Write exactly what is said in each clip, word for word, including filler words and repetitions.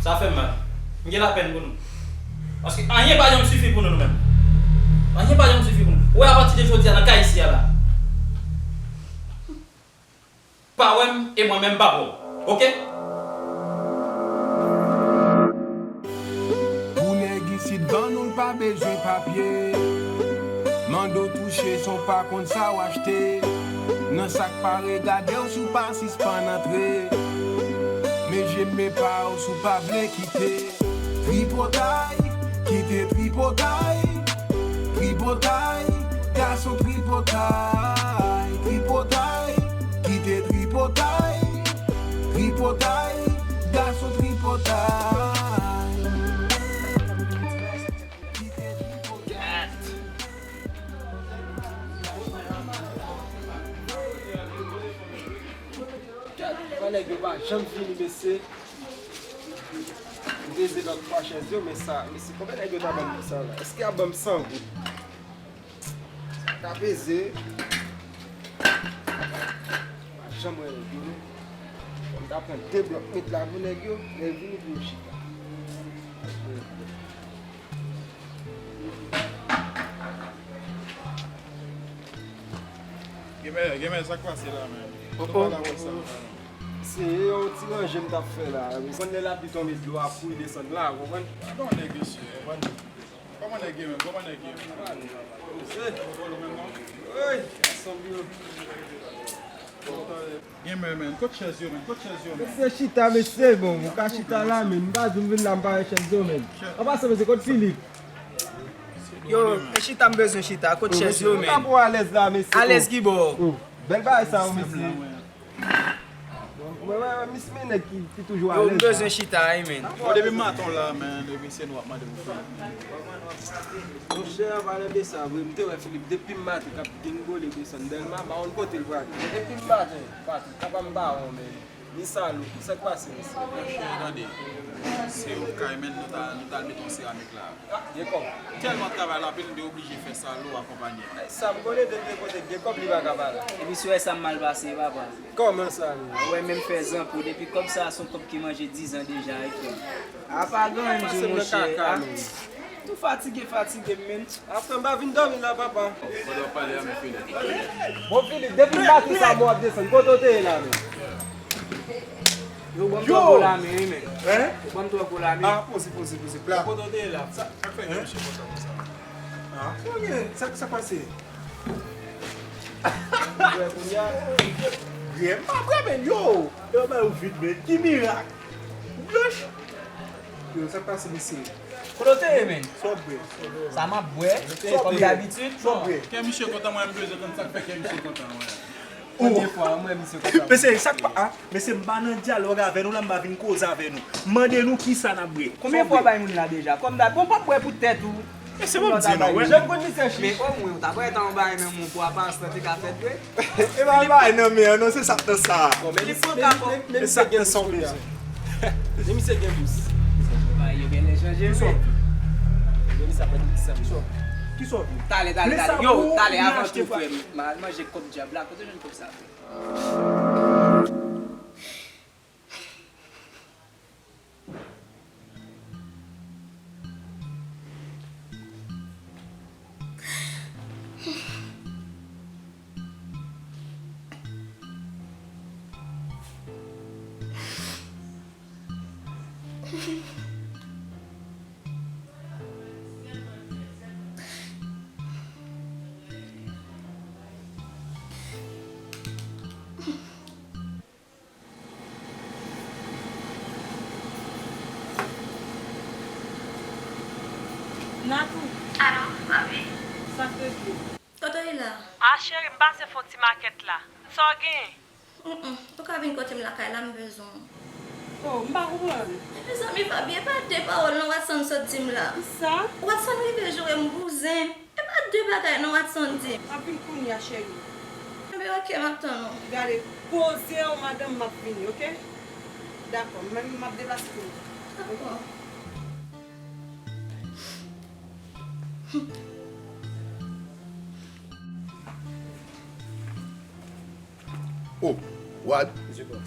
Sa fè m mal. M gen lapèn pou nou. Paske anyen pa janm sifi pou nou, nou menm. Anyen pa janm sifi pou nou. Ou wè, apati de jodi a, nan kay isi a la, pa wè m e mwen menm pa wè w. Oke? Pou nèg isit ban nou l pa bezwen papye. Mande w touche san w pa konn sa w achte. Nan sa k pare gade w si w pa sispann antre. Men je m men pa w si w pa vle kite. Tripotay, kite tripotay. Tripotay, gason tripotay. Tripotay, kite tripotay. Tripotay, gason tripotay. Kite tripotay. Kòman nèg yo pa janm vini, mesye? M peze lòt twa chèz yo, men sa, mesye, konbyen nèg yo ta ban m pou sa la? Èske y ap ban m san goud? Sa ka peze. Pa janm wè nèg yo, non. Fò m ta pran de blòk met la pou nèg yo, lè yo vini pou yo chita. Genmè, genmè, sa k pase la menm? Oh, oh. Nou pa la wè sa. Se yon ti ranje m t ap fè la. Ou konn lè lapli tonbe, dlo ap kouri desann la, ou konprann? Gadon nèg yo sou, ou konprann? Kòman nèg yo menm? Kòman nèg yo menm? Poze. Ou menm non? Woy, gason biro. Genmè, men, kot chèz yo, men, kot chèz yo, men? Mesye, chita, mesye, bon, ou ka chita la, men, m pa di m vin la, m pa wè chèz yo, men. An pasan, mesye, kot Filip? Yo, e chita, m bezwen chita, kot chèz yo, men? Ou ka pou alèz la, mesye. Alèz ki bò? Oh, bèl bagay sa, yo, mesye. Bon, mwen, mwen, mwen, mis men nèg ki, ki toujou alèz la. Yo, m bezwen chita, wi, men. Bon, depi maten w la, men, depi se nou ap mande pou Filip. Monchè, an palan de sa, vre, m te wè Filip depi maten k ap dengole desann Dèlma, m pa konn kote l prale. Depi maten, Patrick, papa m pa wè w, men. Ni sa lou, sa k pase, mesye? Monchè, tande, se yon kay, men, nou ta, nou t al mete yon seramik la. Gen kòb. Tèlman travay la, apre m te oblije fè sa, lou akonpanye m. Sa m konnen depi kote gen kòb li pa ka pa la. Epi si w wè sa m mal pase, papa. Kòman sa, menm? Ou wè menm fè zanpo, depi kòb sa a se yon kòb ki manje dizan deja, wi, frè m. A pa gen anyen, di monchè. Tou fatige, fatige m, menm. Apre m pa vin dòmi la, papa. Pandan w pale a, men Filip. Bon, Filip, depi maten sa, mwen ap desann. Kote w te ye la, menm? Yo ban m twò gwo lamen, wi, men. Hein? Yo ban m twò gwo lamen. Ah, poze, poze, poze. Pla. Kote w te ye la? Sa, sa k fè gen misye kontan konsa? Ah, sa gen, sa, sa k pase? Ou wè kounye a? Byen, m pa bwè, men yo! Yo bay ou vit, men. Ki mirak? Blanch? Yo, sa k pase, mesye? Kote w te ye, men? Sa w ap bwè? Sa m ap bwè, kòm dabitid. Sa w ap bwè? Kè misye kontan, mwen, m bezwen konn sa k fè kè misye kontan, mwen. Premye fwa, mwen, misye kontan. Mesye, sa k pa, a? Mesye, m pa nan dyalòg avè nou la, m pa vin koze avè nou. M mande nou kisa n ap bwè. Konbyen fwa w bay moun la deja? Kòm dab, bon, w p ap bwè pou tèt ou. E se bon m di nou, wi. Jan m konn misye chich. Men omwen, ou ta pral ta yon bagay nan men w pou aparans lan te ka fèt vre. E pa bagay nan men an, non, se sa k nan sa. Bon, men li pran ka kòb. Men misye gen sa w bezwen. Men misye gen dous. Bagay yo genlè chanje vre. Kisa w vle? Men misye ap di kisa m vle. Kisa w vle? Talè, talè, talè. Yo, talè, avan tou, frè m. M al manje kòb dyab la. Kote w jwenn kòb sa, frè m? Natou. Alo, papi. Sa k regle? Kote w ye la? A, cheri, m pase fè yon ti makèt la. Sa w genyen? Mm, mm. Ou ka vin kote m lakay la, m bezwen w. Oh, m pa konprann. Mezanmi, Fabie, e pa de pawòl non Watson sot di m la. Kisa? Watson rive joure m bouzen. E pa de bagay non Watson di m. M ap vin kounye a, cheri. Enben, oke, m ap tann ou. Gade, poze w, madanm, m ap vini, oke? Dakò, m, m ap deplase kounye a. Dakò. Oh, Wad. Mesye Kòb.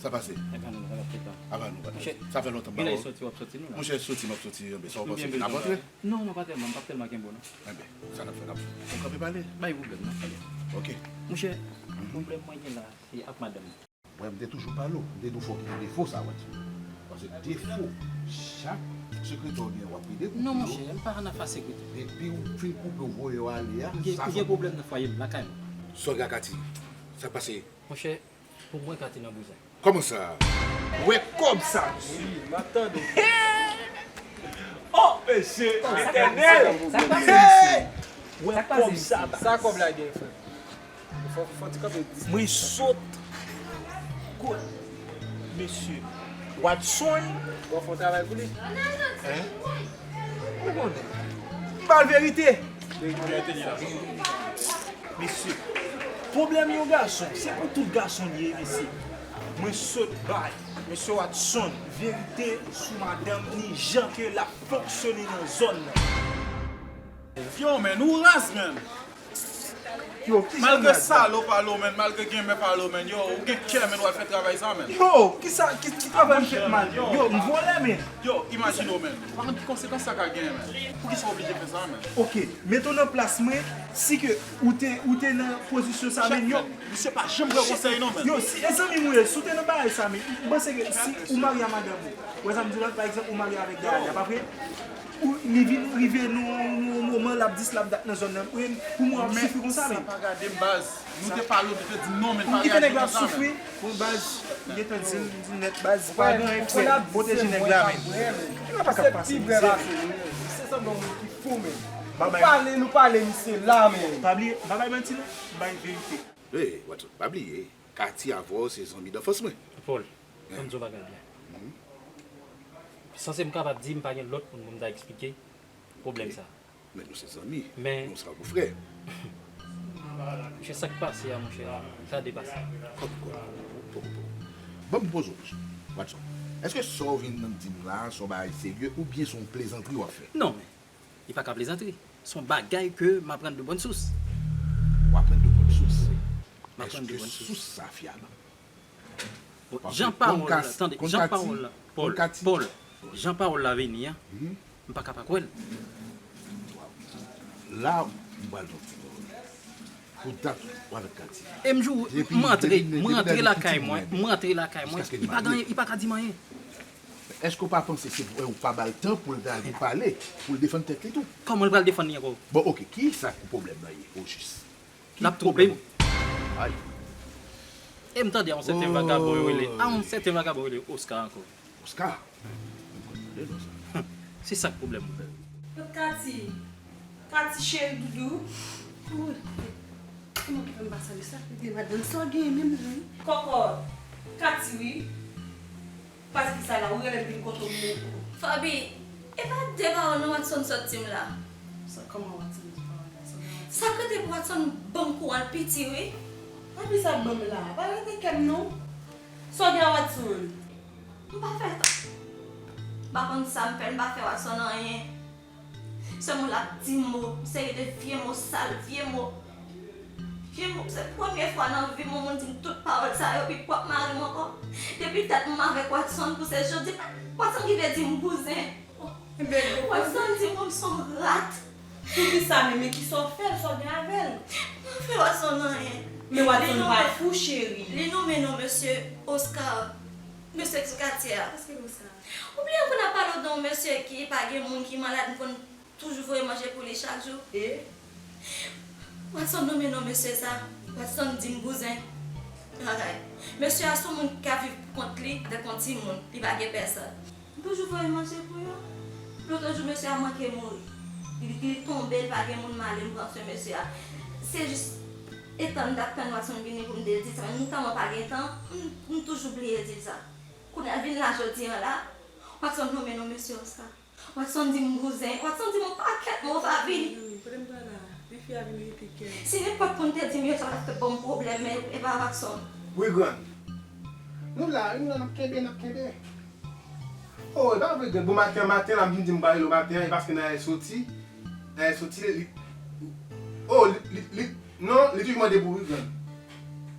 Sa pase? Epa nou, sa pa fèt la. Apa nou, pa Monchè, sa fè lontan m pa wè w. Soti, w ap soti nou la. Monchè, soti, m ap soti, enben, sa w panse? N ap antre? Non, non, pa tèlman, m p ap tèlman kenbe w non. Enben, sa n ap fè, n ap fè. Ou kanpe pale? Bay pwoblèm non. Enben, ok. Monchè, pwoblèm mwen gen la, se ak madanm mwen. Mwen, m te toujou pale w, m te di w fò w kite defo sa, w ap di. Paske defo, chak sekretè w gen, w ap pede pou yo. Non, monchè, m pa nan afè sekretè. Depi w fin koupe, w voye yo ale a, sa se yon pwoblèm nan fwaye m, lakay mwen. Sòga Kati, sa k pase? Monchè, pou mwen, Kati nan bouzen. Kòman sa? Wè kòb sa, mesye. Wi, m ap tande. Oh, mesye, etènèl! Sa k pase, mesye? Wè kòb sa, baz. Sa kòb la gen, frè? Fò, fò ti kanpe dis. Mwen sot. Kout. Mesye. Watson. Bon, fò travay pou li. Hein? Ou konnen. M ba l verite. Mesye. Pwoblèm yon gason, se pou tout gason li ye, mesye. Mwen sot bay mesye Watson verite sou madanm ni jan ke l ap fonksyone nan zòn nan. Yo, men, ou raz, men. Yo, ki sa malgre salopalo, men, malgre genmè palo, men, yo, ou gen kè, men, w al fè travay sa, men. Yo, ki sa, ki, ki travay m fè mal? Yo, m vòlè, men. Yo, imajine w, men. Ou pa konn ki konsekans sa ka genyen, men. Poukisa w oblije fè sa, men? Ok, mete w nan plas mwen, si ke ou te, ou te nan pozisyon sa, men, yo. Misye pa janm pran konsèy, non, men. Yo, si, e zanmi m ou ye, si w te nan bagay sa, men, m panse ke si ou marye a madanm ou, wè sa m di w la, pa egzanp, ou marye avèk Dayana, pa vre? Ou, li vin rive nan yon moman l ap dis l ap dat nan zòn nan. Pou mwen, w ap soufri konsa, men. Sa pa gade m, baz. Nou te pale, ou te di non, men pa reyaji konsa, men. Pou kite nèg la ap soufri? Bon, baz, m gentan di l, m di l nèt, baz, pa gen anyen, frè, pwoteje nèg la, men. Ki pa ka pase misye. Se sanble yon moun ki fou, men. Nou pale, nou pale, misye la, men. Pa bliye, m pa bay manti, non. M bay verite. Hey, Watson, pa bliye, Kati avè w se zanmi danfans mwen. Paul, ban m di w yon bagay byen. Sanse m kapab di m pa gen lòt moun pou m ta eksplike pwoblèm sa. Men nou se zanmi. Men nou se frè. Monchè, sa k pase a, monchè, sa depase. Kòm, kòm, poko, poko. Ban m poze w kesyon, Watson. Èske sa w vin nan di m la, se yon bagay serye oubyen se yon plezantri w ap fè? Non, men li pa ka plezantri. Se yon bagay ke m aprann de bòn sous. W aprann de bòn sous? Wi. M aprann de bòn sous. Èske sous sa fyab? Bon, jan pawòl la, tande, jan pawòl la, Paul, Paul, jan pawòl la vini an, m pa ka pa kwè l. La, m pral di w ti pawòl. Pou dat ou avèk Kati. E m jure, m antre, m antre lakay mwen, m antre lakay mwen, li pa gen, li pa ka di m anyen. Èske w pa panse se pou ou pa ba l tan pou l ta vin pale, pou l defann tèt li tou? Kòman l pral defann li ankò? Bon, ok, kisa pou pwoblèm nan ye, o jis? L ap twonpe m. Ay. E m tande a yon sèten vagabon yo rele, a yon sèten vagabon yo rele Oscar ankò. Oscar? M konn tande non sa. Se sa k pwoblèm ou. Kot Kati? Kati cheri doudou. Wi. Kòman pou fè m pa salye sa? Kote madanm sa w genyen menm wi? Kòkòt. Kati wi. Pati ki sa la, ou rele m vin kote w mwen. Faby, e pa de pawòl non Watson sot di m la. Sa, kòman Watson di pawòl la? Sa k rete pou Watson ban m kou an l piti wi. Faby, sa ban m la, pa rete kè m non. Sa w gen a Watson? M pa fè tan. M pa konn sa m fè, m pa fè Watson anyen. Sèlman l ap di mo, seri de vye mo sal, vye mo. Vye mo, se premye fwa nan vi m yon moun di m tout pawòl sa yo, epi w ap mare m ankò. Depi dat m avèk Watson pou se jodi, Watson ki vle di m bouzen. Watson di m se yon rat. Poukisa menm, men kisa w fè l, sa w gen avè l? M pa fè Watson anyen. Men Watson pa fou, cheri. Li nonmen non mesye Oscar, mesye ki sou katye a. Èske Oscar? Ou bliye pou n ap pale w de yon mesye ki pa gen moun ki malad, m konn toujou voye manje pou li chak jou. E? Watson nonmen non mesye sa. Watson di m bouzen. Bagay. Mesye a se yon moun ki ka viv pou kont li avèk yon timoun. Li pa gen pèsòn. M toujou voye manje pou yo. Lotrejou mesye a manke mouri. Li, li tonbe, li pa gen moun m ale m pran swen mesye a. Se jis etan m t ap tann Watson vini pou m te di sa, men m tèlman pa gen tan, m, m toujou bliye di l sa. Kounye a l vin la jodi a la, Watson nonmen non mesye Oscar. Watson di m bouzen, Watson di m yon pakèt mo Faby. Mezanmi, kote m pral la? Men fi a vin rete kè m. Si nenpòt moun te di m yo sa, sa t ap fè ban m pwoblèm, men e pa Watson. Wi grann. Nou la, nou la, n ap kenbe, n ap kenbe. Oh, e pa vre grann. Bon maten an, maten la, m vin di m pral rele w maten an, e paske Naël soti. Naël soti, li, oh, li, li, li, non, li toujou mande pou wi grann.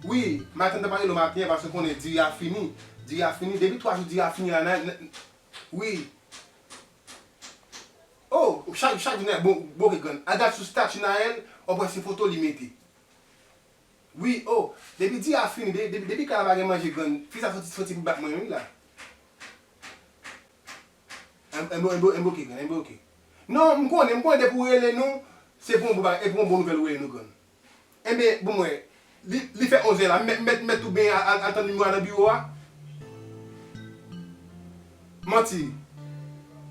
Wi, maten m t ap rele w maten an, paske konnen diri a fini. Di a fini, depi twa jou di a fini la, nan, nan, wi. Oh, chak, chak jou nan, bon, bon, ok, grann. Al gad sou stati Naël, w ap wè se foto li mete. Wi, oh, depi di a fini, de-, depi, depi kay la pa gen manje, grann, fi sa soti, soti pou bat mwen, wi, la. Enben, enben, enben, ok, grann, enben, ok. Non, m konnen, m konnen depi w rele nou, se pou yon bon bagay, e pou yon bon nouvèl w rele nou, grann. Enben, bon, mwen, li, li fè onz è la, m mèt, m mèt, m mèt tou benyen al, al, al tann nimewo a nan biwo a. Manti.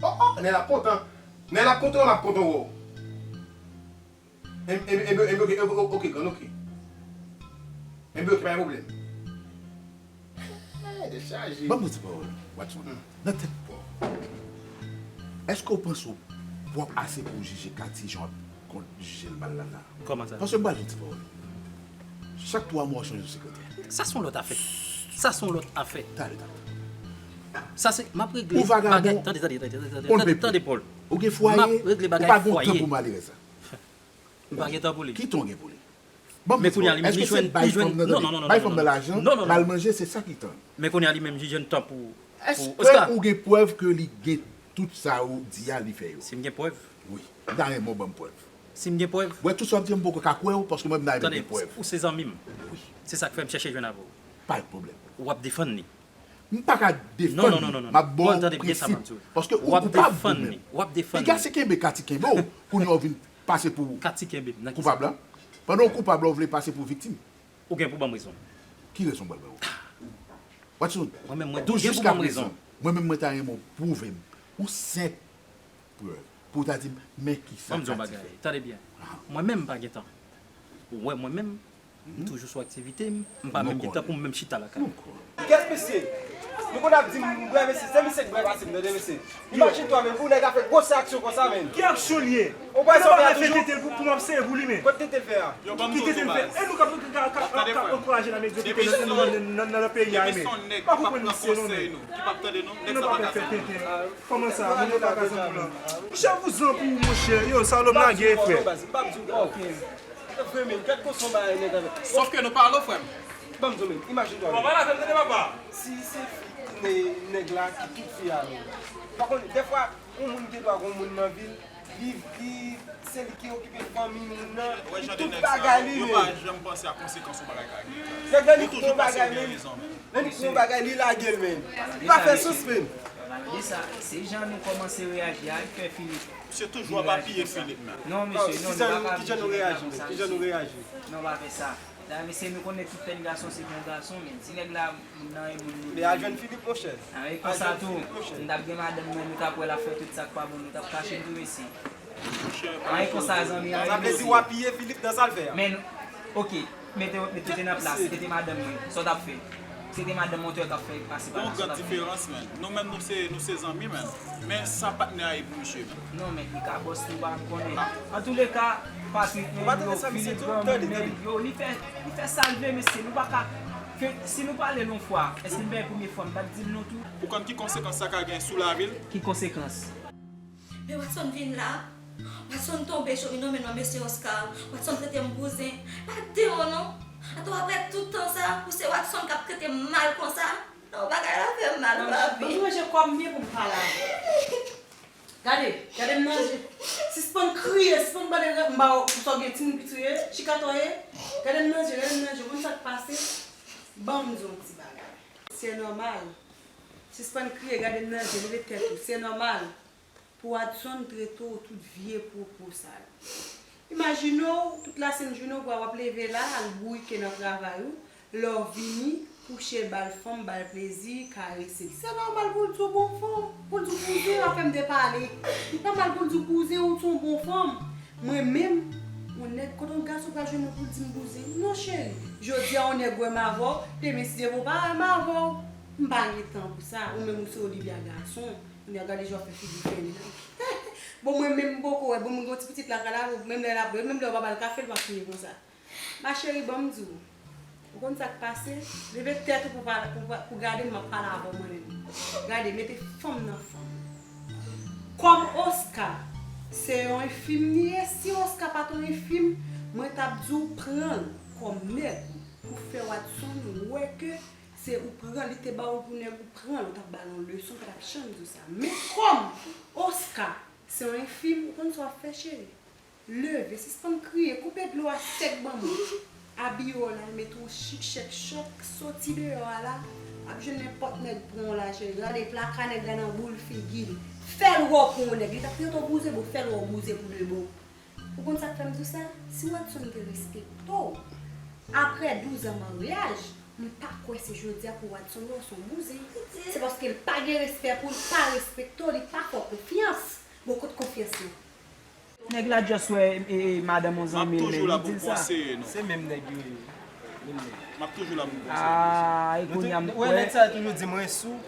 Oh, oh, nèg la kontan. Nèg la kontan, m ap kontan wè w. Enben, enben, enben, ok, enben, ok, grann, ok. Enben, ok, pa gen pwoblèm. Eh, dechaje. Ban m di pawòl, Watson. Hmm. Nan tèt pa w, èske w panse w pwòp ase pou w jije Katy jan w ap konn jije l mal la la? Kòman sa? Paske m pral di w ti pawòl. Chak twa mwa w chanje sekretè. Sa se yon lòt afè. Sa se yon lòt afè. Tande, tande. Sa se, m ap regle bagay. Ou vagabon, tande, tande, tande, tande, tande, Paul. Ou gen fwaye, ou pa gen tan pou malerèz la. M pa gen tan pou li. Ki tan w gen pou li? Ban m di w, èske se bay fanm nan, tande, bay fanm nan lajan, l al manje, se sa ki tan? Men kounye a li menm, li jwenn tan pou, pou Oscar. Èske ou gen prèv ke li gen tout sa ou di a, li fè yo? Si m gen prèv? Wi. M ta renmen w ban m prèv. Si m gen prèv? Wè, tout sa w ap di a, m poko ka kwè w, paske mwen, m ta renmen gen prèv. Tande, ou se zanmi m. Wi. Se sa k fè m chèche jwenn avè w. Pa gen pwoblèm. W ap defann li. M pa ka defann li. Non, non, non, non, non. M ap ba w prensip. Paske ou koupab ou menm. W ap defann li. Piga se kenbe Katy kenbe w, kounye a w vin pase pou koupab la. Pandan w koupab la, w vle pase pou viktim. Ou gen pou ban m rezon. Ki rezon m pral ba w? Watson, tou jiskaprezan, mwen menm mwen ta renmen w pwouve m yon senp prèv pou w ta di m, men kisa Katy fè. Ban m di w yon bagay, tande byen. Mwen menm m pa gen tan. Ou wè mwen menm, M toujou sou aktivite m, m pa menm gen tan pou m menm chita lakay. Kèt mesye! Nou konn ap di m bwè mesye, se misye k bwè pase m, tande mesye. Imajine twa menm pou nèg la fè gwo sè aksyon konsa menm. Ki aksyon l ye? Ou pa sa fè toujou? Tete l pou, pou m ap sere pou li men. Kot tete l fè a? Ki tete l fè? E nou k ap, k ap, k ap, k ap ankouraje lamedyokrite nan, nan, nan, nan, nan peyi a men. Pa konprann misye non men. Nou pa fè tenten. Kòman sa? Moun yo pa ka zanmi w lan. Monchè, vouzan pou ou, monchè. Yo, sa w lòm lage, frè. Vre men, kèt konsa yon bagay nèg avè. Sòf ke nou pa alo, frè m. Ban m di w men, imajine twa menm. Papa la fè m tande papa. Si se fi ki ne nèg la ki tout fi a menm. Pa konn, dèfwa, yon moun te dwa gon moun nan vi l, li, li, se li ki okipe fanmi moun nan, li tout bagay li menm. Yo pa janm panse a konsekans yon bagay ka gen. Nèg la li gon bagay menm. Lè li gon bagay, li lage l menm. Li pa fè sans menm. Lisa, se jan nou kòmanse reyaji a, li fè Philippe. Misye toujou ap apiye Philippe menm. Non, mesye, non, nou pa ka apiye Philippe konsa, mesye. Kijan nou reyaji? Non, pa fè sa. Dayè, mesye, nou konnen tout pèn gason se bon gason, men ti nèg la, moun nan e moun nou. Men al jwenn Philippe, monchè. Anyen konsa tou, m t ap gen madanm mwen, nou t ap wè l ap fè tout sa k pa bon, nou t ap kache l tou, mesye. Anyen konsa, zanmi, anyen. Sa vle di w apiye Philippe nan sa l fè a? Men, ok. Mete, mete te nan plas, se te madanm mwen, sa w t ap fè? Se te madanm mwen, ou t wè k ap fè pase pa la, sa w t ap fè? Gon gran diferans, menn. Nou menm, nou se, nou se zanmi, menn. Men sa patnè a ye pou misye, menn. Non, men li ka bòs nou, pa konnen. Antouleka, Patrick, men yo, Philippe, granmoun, men yo, li fè, li fè sa l vle, mesye. Nou pa ka, ke, si nou pale l yon fwa, èske m pa premye fwa, m pa t di l non tou? Ou konn ki konsekans sa ka gen sou lavi l? Ki konsekans? Men Watson vin la, Watson tonbe chomino men non mesye Oscar, Watson trete m bouzen, pa t de w non. Atò apre tout tan sa, pou se Watson k ap trete m mal konsa, non bagay la fè m mal papi. Ban m ranje kò m byen pou m pale avè w. Gade, gade m nan je. Sispann kriye, sispann bale m ba w pou sa w gen timoun piti w ye, chika atò w ye. Gade m nan je, gade m nan je, ou konn sa k pase? Ban m di w yon ti bagay. Se nòmal. Sispann kriye, gade m nan je, leve tèt ou, se nòmal. Pou Watson trete w tout vye pwopo sa yo. Imajine w, tout lasenn jounen w kwè w ap leve la, al bourike nan travay ou, lè w vini, kouche, ba l fanm, ba l plezi, karese l. Se nòmal pou l di w bon fanm, pou l di w bouzen, w ap fè m depale. Li nòmal pou l di w bouzen, ou se yon bon fanm. Mwen menm, yon nèg, kote yon gason pral jwenn mwen pou l di m bouzen? Non, cheri. Jodi a, yon nèg wè m avè w, demen, si Dye vle, w pa wè m avè w. M pa gen tan pou sa. Ou menm, ou se Olivia gason. Kounye a gade jan w fè figi fèmen. Bon, mwen menm m poko wè, bon, moun gen yon ti pitit lakay la, menm lè l ap, menm lè w pa ba l kafe, l p ap fini konsa. Ma chérie, ban m di w. Ou konn sa k pase? Leve tèt ou pou pale, pou, pou gade m, m ap pale avè w mwen menm. Gade, mete fanm nan fanm. Kòm Oscar se yon enfim li ye, si Oscar pa t yon enfim, mwen t ap di w pran l kòm nèg ou pou fè Watson wè ke Se ou pran, li te ba w l pou nèg, ou pran l, ou t ap ba l yon leson, ou pa t ap janm di w sa. Men kòm Oscar se yon enfim, ou konn sa w ap fè, cheri? Leve, sispann kriye, koupe dlo a sèk ban mwen. Abiye w la, mete w chik chèk chòk, soti deyò a la, w ap jwenn nenpòt nèg pran w la, cheri. Gade plaka nèg la nan boul figi l. Fè l wè w pou yon nèg. Li t ap trete w bouzen, bon, fè l wè w bouzen pou de bon. Ou konn sa k fè m di w sa? Si Watson te respekte w, apre douz an maryaj, m pa kwè se jodi a pou Watson wè w se yon bouzen. Se paske l pa gen respè pou w, li pa respekte w, li pa fè w konfyans. Bon, kot konfyans lan? Nèg la just wè e, e, madanm yon zanmi l, li di l sa. Se menm nèg yo ye. Menm nèg. M ap toujou la pou konseye. Ah, e kounye a m kwè. Nèg sa yo toujou di mwen sou.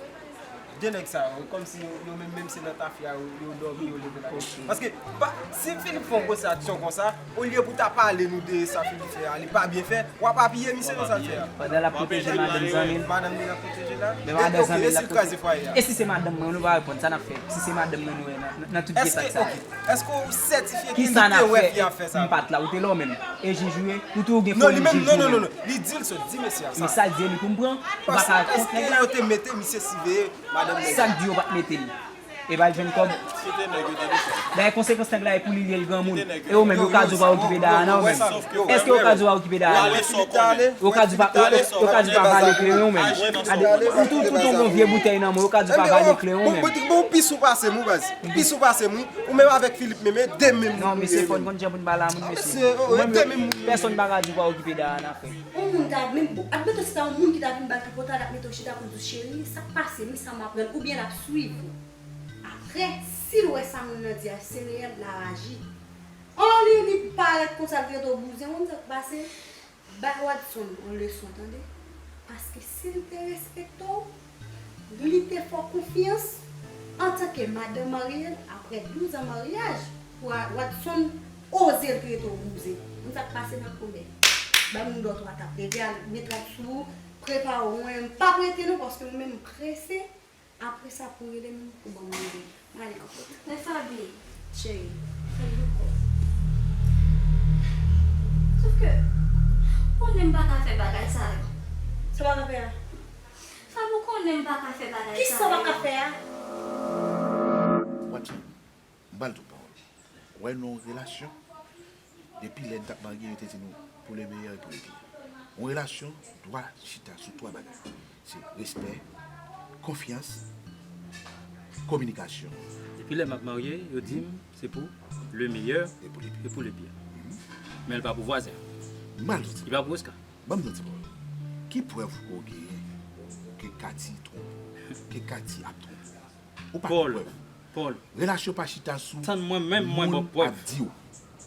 De nèg sa yo, kòmsi yo, yo menm, menm se nan tafya yo, yo dòmi, yo leve la. Paske, pa, si Philippe fè yon gwo aksyon konsa, olye pou ta pale nou de sa Philippe fè a, li pa byen fè, w ap apiye misye nan sa l fè a. Pandan l ap pwoteje madanm zanmi l. Madanm li ap pwoteje la. Men madanm zanmi l ap pwoteje. E si se madanm mwen, nou pa reponn, sa n ap fè? Si se madanm mwen nou wè nan, nan tout vye sa sa. Èske w sètifye ke li te wè fi a fè sa? M pa t la, ou te la ou menm. E jij ou ye, ou tou gen foli jij ou menm. Non, li di l sot, di mesye a sa. Men sa l di li pou m pran, ou pa ka kont nèg la. Èske yo te mete misye siveye madanm nèg la? Sa k di yo pa t mete l? E pa l jwenn kòb. Dayè konsekans nèg la e pou li li ye l granmoun. E ou menm, yo ka di w pa okipe Dayana ou menm. Èske yo ka di w pa okipe Dayana? Yo ka di w pa, yo, yo ka di w pa vale kleren ou menm. Ou tou, tou, tou gon vye boutèy nan men w, yo ka di w pa vale kleren ou menm. Bon, bon, bon, pis ou pase m, wi, baz. Pis ou pase m, wi. Ou menm avèk Philippe menm, e de menm. Non, mesye, fò n konn jan pou n pale a moun, mesye. Ou menm, pèsonn pa ka di w pa okipe Dayana, frè. Yon moun ta, menm, admeton se ta yon moun ki ta vin ba l tripotay, l ap mete w chita pou di w, cheri, sa k pase, men sa m aprann, oubyen l ap swiv ou. Apre, si l wè sa moun nan di a se reyèl, l ap aji. Anlè li parèt konsa, l trete w bouzen, ou konn sa k pase? Bay Watson yon leson, tande. Paske si l te respekte w, li te fè w konfyans, antanke madanm marye l, apre douz an maryaj, Wa-, Watson oze l trete w bouzen. Konn sa k pase nan kòmè. Bay moun dòt twa tap. Leve al, met rad sou ou, prepare w. Mwen, m p ap rete non, paske mwen menm m prese. Apre sa, pou rele m, ou ban mwen rele. M ale, kokot. Men Faby. Cheri, fè l ankò. Sòf ke, ou konnen m pa ka fè bagay sa yo. Sa w pa ka fè a? Faby, ou konnen m pa ka fè bagay sa yo. Kisa w pa ka fè a? Watson, m pral di w pawòl. Ou wè nan yon relasyon, depi lè n t ap marye, yo te di nou, pour le meilleur et pour le pire. Yon relasyon dwe chita sou twa bagay. Se respè, konfyans, kominikasyon. Depi lè m ap marye, yo di m, se pou le meilleur et pour le pire. Men l pa pou vwazen. M pral di w. Li pa pou Oscar. Ban m di w ti pawòl. Ki prèv ou genyen ke Katy twonpe w, ke Katy ap twonpe w? Ou pa gen prèv. Paul, Paul. Relasyon pa chita sou moun ap di w. Tann mwen, mwen ba w prèv.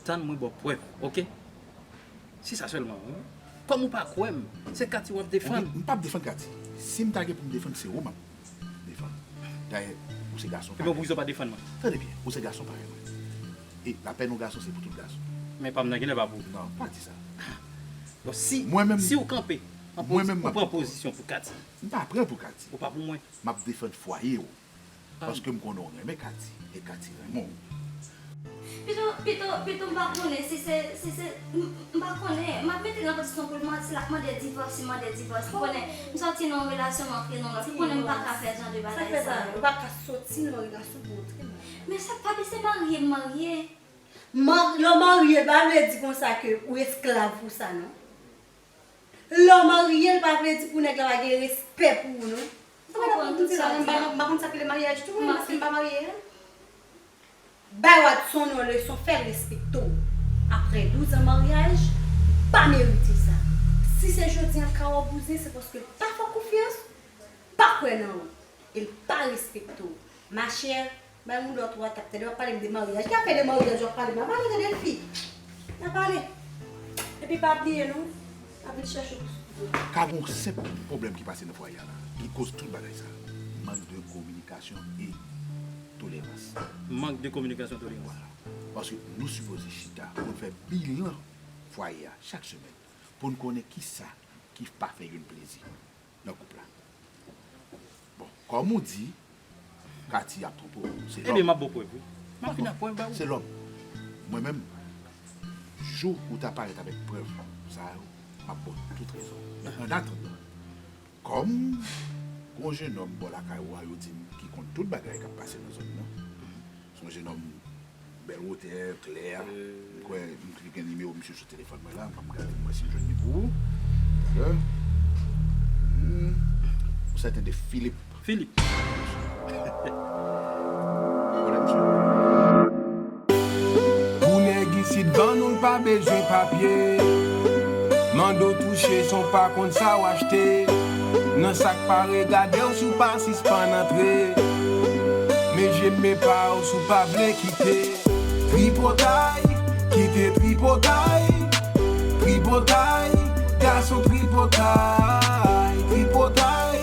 Tann mwen ba w prèv, oke? Se sa sèlman, wi. Kòm ou pa kwè m, se Katy w ap defann. Oke, m p ap defann Katy. Si m ta gen pou m defann, se ou m ap defann. Dayè, ou se gason parèy mwen. Ebyen, poukisa w pa defann mwen? Tande byen, ou se gason parèy mwen. E lapèn yon gason, se pou tout gason. Men pa m nan, kilè pa pou ou? Non, pa di sa. Bon, si, si w kanpe, an pozi-, ou pran pozisyon pou Katy. M pa pran pou Katy. Ou pa pou mwen. M ap defann fwaye w. Paske m konnen w renmen Katy, e Katy renmen w. Pito, pito, pito m pa konnen si se, si se, m, m pa konnen. M ap mete l nan pozisyon pou l mande, si l ap mande divòs, li mande divòs. Ou konnen, m sòti nan yon relasyon, m antre nan lòt. Ou konnen m pa ka fè jan de bagay sa yo. Sa k fè sa? Ou pa ka sòti nan yon relasyon pou antre nan. Men sa, Faby, se marye m marye. Mar-, lè w marye, l pa vle di konsa ke ou esklav pou sa, non. Lè w marye, l pa vle di pou nèg la pa gen respè pou ou, non. Ou konprann tout sa w di a? M pa konn sa k rele maryaj tou, mwen, paske m pa marye a. Bay Watson yon leson, fè l respekte w. Apre douz an maryaj, pa merite sa. Si se jodi a l ka wè w bouzen, se paske l pa fè w konfyans, pa kwè nan ou, e l pa respekte w. Machè, bay moun dòt ou a tap tande w ap pale m de maryaj. Ki afè de maryaj w ap pale m? N a pale, tande fi. N a pale. Epi pa bliye non, pa vin chèche w. Ka gen yon senp pwoblèm ki pase nan fwaye a la, ki koz tout bagay sa. Mank de kominikasyon e tolerans. Mank de kominikasyon, tolerans. Vwala. Paske nou sipoze chita pou n fè bilan fwaye a chak semèn, pou n konnen kisa ki pa fè youn plezi nan koup la. Bon, kòm ou di, Katy ap twonpe w, se lòm. Ebyen, m ap ba w prèv, wi. M ap vin ak prèv ba ou. Se lòm. Mwen menm, jou ou ta parèt avèk prèv sa yo, m ap ba w tout rezon. Men an atandan, Kòm gon jenòm bò lakay ou a, yo di m ki konn tout bagay k ap pase nan zòn nan. Se yon jenòm bèl wotè, klè. M kwè m gen nimewo misye sou telefòn mwen la, m ap gade m wè si m jwenn li pou ou. Talè. Hmm. Yon sèten de Philippe. Philippe. Konnen misye? Pou nèg isit vann ou l pa bezwen papye. Mande w touche san w pa konn sa w achte. Nan sa k pa regade w si w pa sispann antre. Men je m men pa w si w pa vle kite. Tripotay, kite tripotay. Tripotay, gason tripotay. Tripotay,